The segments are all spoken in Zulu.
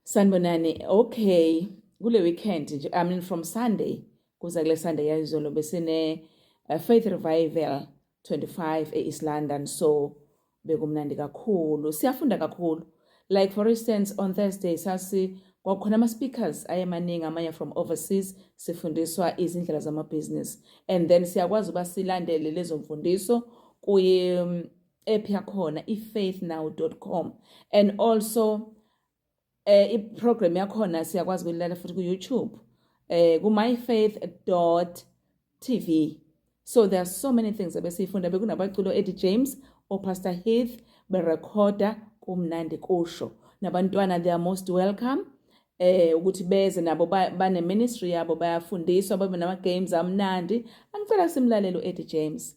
Sanibonani. Okay, kule weekend nje, I mean from Sunday kuza kule Sunday yayizolo besine Faith Revival 25 e-East London, so bekumnandi kakhulu. Siyafunda kakhulu. Like for instance on Thursday sasi kwakhona ama speakers ayemaningi amanye from overseas, sifundiswa izindlela zamabhizinisi and then siyakwazi uba silandele lezo mfundiso kuyi app yakhona ifaithnow.com and also i-program yakhona siyakwazi ukuyilalela futhi ku-YouTube ku myfaith.tv. So there are so many things ebesiyifunda. Bekunabaculo Eddie James, oPastor Heath berekhoda kumnandi kusho nabantwana, they are most welcome ukuthi beze nabo bane ministry yabo, bayafundiswa, babe nama games amnandi. Angicela simlalele uEddie James.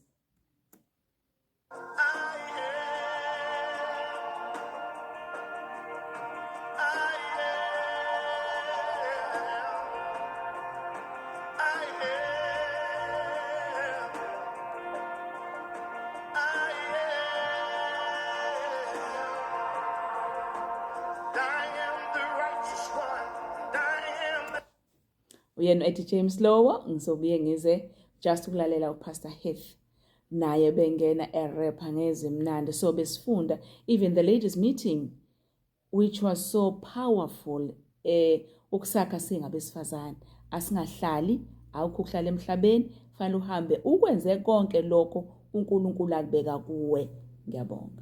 Uyena Eddie James lowo. Ngizobuye ngize just ukulalela uPastor Heath naye bengena erapha ngezimnandi. So besifunda even the ladies meeting, which was so powerful, ukusakha singabesifazane, asingahlali, awukho ukuhlala emhlabeni, fanele uhambe ukwenze konke lokho uNkulunkulu akubeka kuwe. Ngiyabonga.